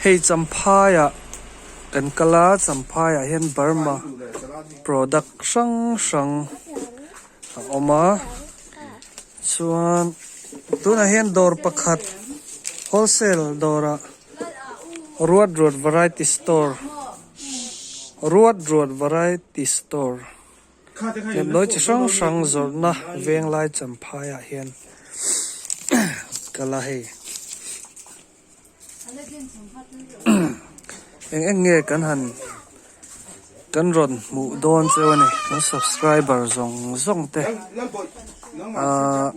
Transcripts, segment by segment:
Hei Champhai ah kan kal a Champhai ah hian Burma product hrang hrang a awm a chuan tunah hian dawr pakhat wholesale dawr ah ruat ruat variety store ruat ruat variety store Damdawi chi hrang hrang zawrhna venglai Champhai ah hian kal a hei eng eng nge kan han kan rawn hmuh dawn cheu a ni kan subscriber zawng zawng te ahh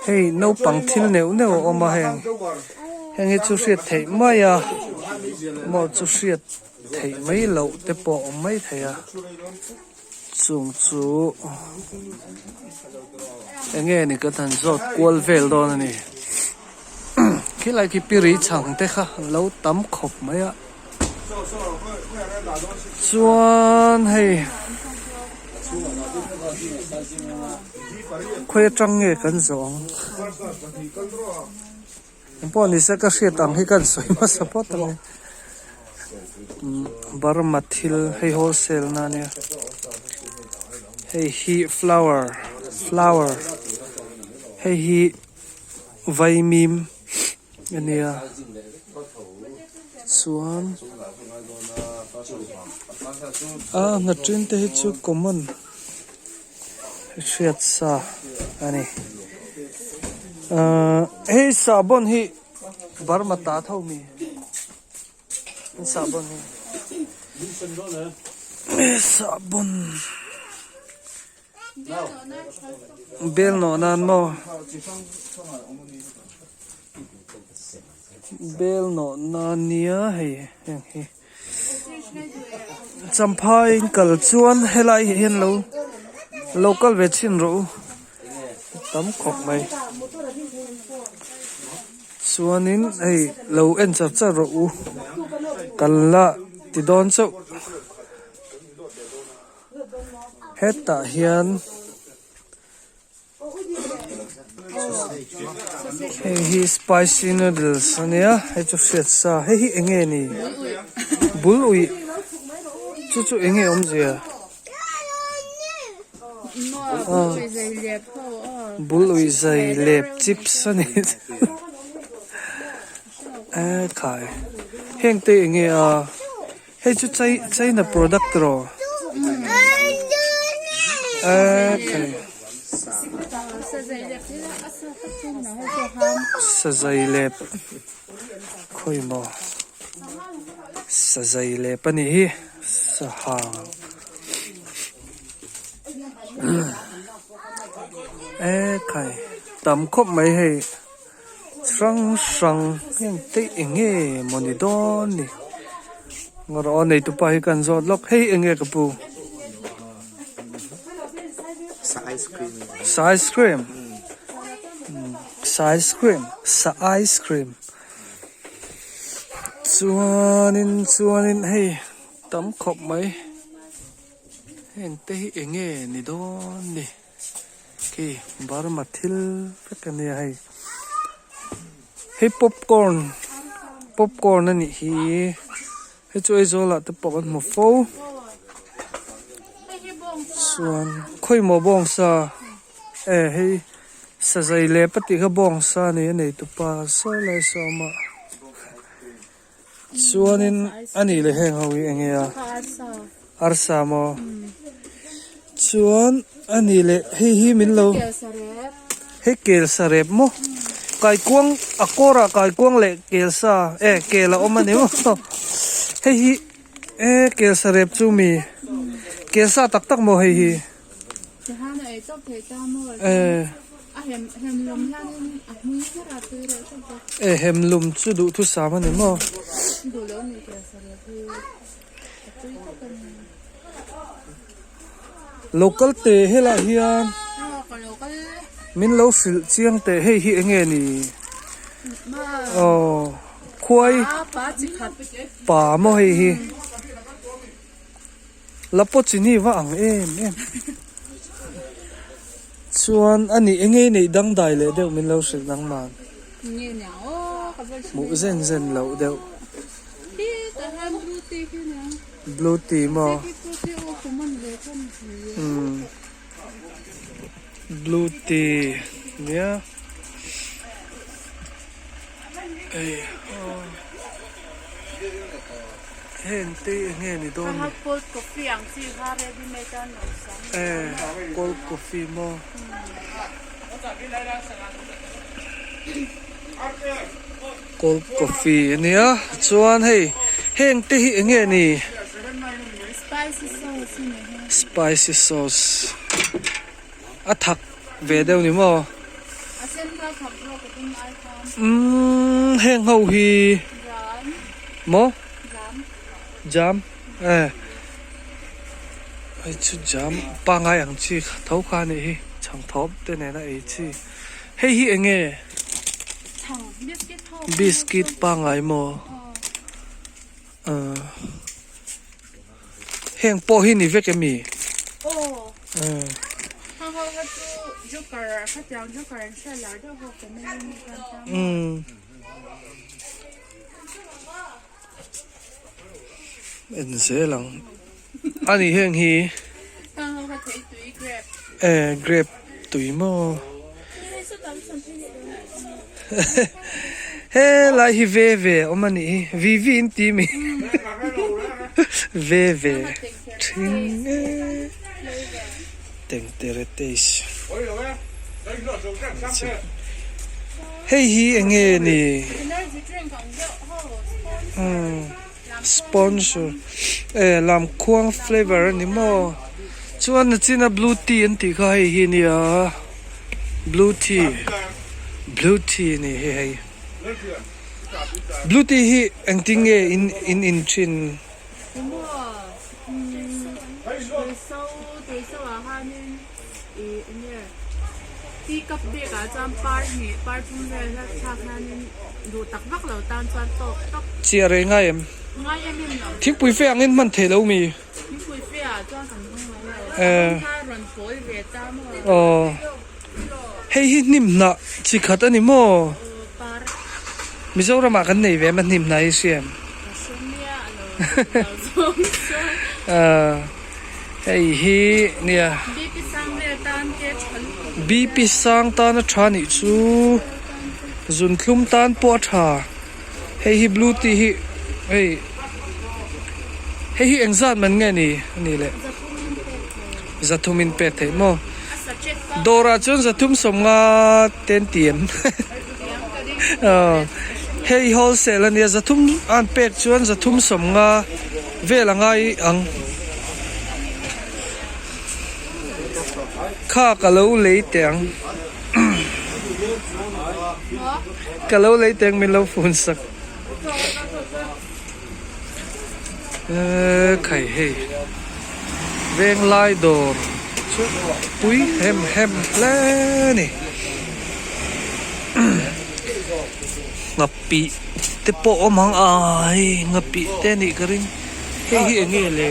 hei naupang thil neuh neuh a awm a heng heng hi chu hriat theih mai a maw chu hriat. Theih mai loh te pawh a awm mai thei a, chung chu eng nge ni ka han zawt kual vel dawn a ni. Khilai khi piri chhang te kha an lo tam khawp mai a, chuan hei khawi atang nge kan zawh ang. Engpawh ni se ka hriat ang hi ka han sawi hmasa phawt ang e. Burma thil hei wholesale na ania hei hi flower flower hei hi vaimim ania chuan a hnatrin te hi chu common. Hriat sa a ni. Ahh hei sahbawn hi Burma ta tho mi an sahbawn hi sahbawn bel nawh nan maw bel nawh nan nia hei heng hi. Champhai in kal chuan helai ah hian lo lo kal ve chhin rawh u tam khawp mai chuanin hei lo en char char rawh u kal la ti dawn chauh hetah hian. Hei hi spicy noodles a nia hei chu hriat sa hei hi eng nge ni bul uih chu chu eng nge awmzia bul uih zai lep chips a ni e khai heng te eng nge a hei chu china product tiraw e khai. Sazai lep khawi maw sazai lep a nih hi sahang e khai tam khawp mai hei hrang hrang heng te eng nge maw ni dawn ni ngaw aw nei tupa hi ka han zawt lawk hei eng nge ka pu. Sa ice cream. Sa ice cream. Sa ice cream. Sa ice cream. Chuanin chuanin hei tam khawp mai. Heng te hi eng nge ni dawn ni. Khi Burma thil vek a nia hei. Hei popcorn popcorn a nih hi. Hei chu Aizawl ah te pawh kan hmu fo chuan khawi maw bawngsa e hei sazai leh pa tih kha bawngsa a ni a nei tupa saw lai saw awm a chuanin a nih leh heng ho hi eng nge a arsa maw chuan a nih leh hei hi min lo hei kel sarep maw kaikuang a kawr ah kaikuang leh kel sa eh kel a awm a ni maw hei hi eh kel sarep chu mi kel sa tak tak maw hei hi eh eh hemlum chu duhthusam a ni maw. Local te helai hian min lo hrilh chiang teh hei hi eng nge ni aw khuai pa maw hei hi la pawh chini va ang em em chuan a nih eng nge neih dangdai leh deuh min lo hrilh nangman. Hmuh zen zen loh deuh. Blue tea maw? Umm blue tea nia hei heng te hi eng nge ni dawn ni? Cold coffee maw? Cold coffee a nia chuan hei heng te hi eng nge ni spicy sauce a thak ve deuh ni maw umm heng ho hi maw jam e hei chu jam pangai ang chi tho kha a nih hi chhangthawp te nena ei chi. Hei hi eng nge? Biscuit pangngai maw? Ahh heng pawh hi ni vek emi? Umm en zel ang a ni heng hi eh grape tui maw helai hi ve ve a awm a nih hi vi vi in ti mi ve ve thin e tengtere taste hei hi eng nge ni umm sponsor eh lamkhuang flavour a ni maw chuan nachina blue tea an tih kha hei hi a nia blue tea blue tea a ni hi hei blue tea hi engtin nge in in in thin. Ih enge tea cup bik ah chuan par hnih par thum vel hian thlak hianin duh tak vak lo tan chuan tawk tawk. Chiah rei ngai em? Ngai em em lo. Thingpui fe angin hman thei lo mi? Thingpui fe ah chuan kan hmang mai lo. A rawn rawn pawi ve ta maw? Aw. Hei hi hnim hnah chi khat a ni maw? Aw par. Mizoram ah kan nei ve em a hnim hnah hi hria em? Ka hre miah lo lo zawng chuan. Aw. Hei hi nia. BP sang vel tan te tha lutuk. BP sang tan a tha nih chu zunthlum tan pawh a tha. Hei hi blue tea hi hei hei hi engzat man nge ni a nih le zathum in pek theih maw dawrah chuan zathum sawmnga te an ti em hei wholesale a nia zathum an pek chuan zathum sawmnga vel a ngai ang kha ka lo lei teh ang. Ka lo lei teng min lo phone sak. Eee khai hei Venglai dawr chu pui hem hem hle a ni. Nghapih te pawh awm ang a hei nghapih te a nih ka ring hei hi eng nge le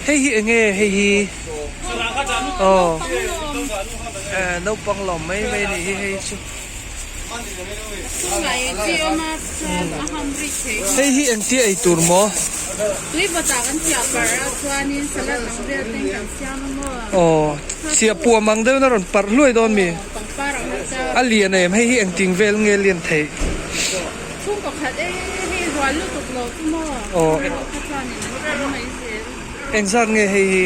hei hi eng nge hei hi aw naupang lawm mai mai a nih hi hei chu. Hei hi engtia ei tur maw? Aw, chiah puam ang deuhin a rawn parh hluai dawn mi? A lian em? Hei hi engting vel nge lian theih? Aw, engzat nge hei hi?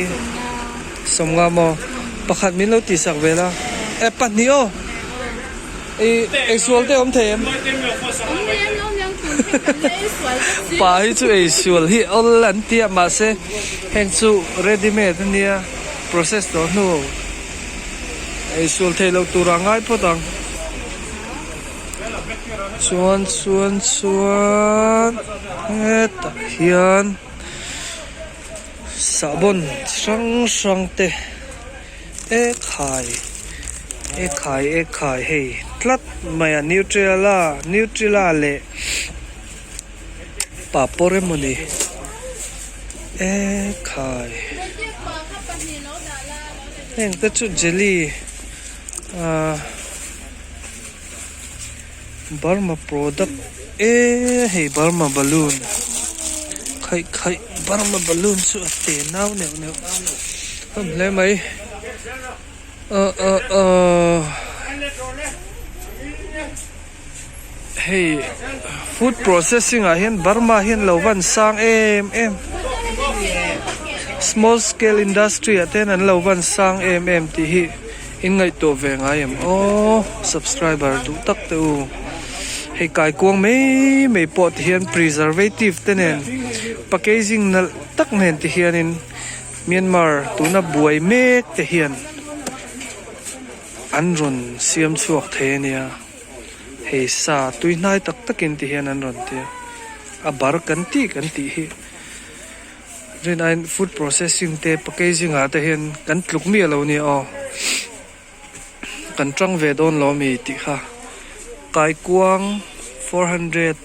Sawmnga maw? Pakhat min lo tihsak ve la. E pahnih aw. I eisual te awm thei em? Pa hi chu eisual hi awl an tia mahse heng chu ready made a nia process tawh hnu eisual thei lo tur ah ngai phawt ang. Chuan chuan chuan hetah hian sahbawn chi hrang hrang te. E khai e khai e khai hei tlat mai a Nutrela Nutrela leh papawr emawni e khai heng te chu jelly ahh Burma product. E hei Burma balloon khaih khaih Burma balloon chu a te nau neuh neuh hlawm hle mai ah ah ah hei food processing ah hian Burma hian lo van sang em em small scale industry ah te hian an lo van sang em em tih hi. In ngaihtuah ve ngai em aw subscriber duh tak te u. Hei kaikuang mai mai pawh ti hian preservative te nen packaging nalh tak nen ti hianin Myanmar tuna buai mek te hian an rawn siam chhuak thei a nia. Hei sa tui hnai tak takin ti hian an rawn ti a, a bar kan tih kan tih hi. Rinaiin food processing te packaging ah te hian kan tluk miah lo nia aw kan tang ve dawn lo ami tih kha kaikuang 420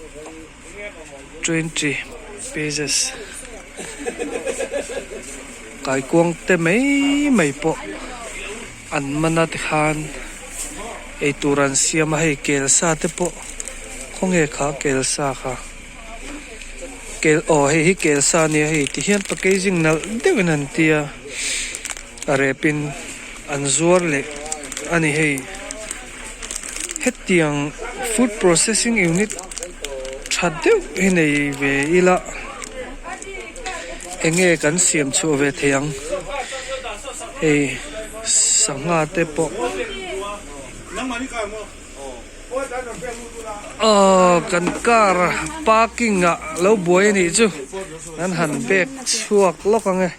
pages kaikuang te mai mai pawh an man a tikhan eitur an siam a hei kelsa te pawh khawnge kha kelsa kha. Kel aw hei hi kel sa ania hei ti hian packaging nalh deuhin an tia a repin an zuar leh a ni hei hetiang food processing unit tha deuh hi nei ve ila eng nge kan siam chhuah ve thei ang hei sangha te pawh. Aw kan car parking ah lo buai a nih chu an han bag chhuak lawk ang e.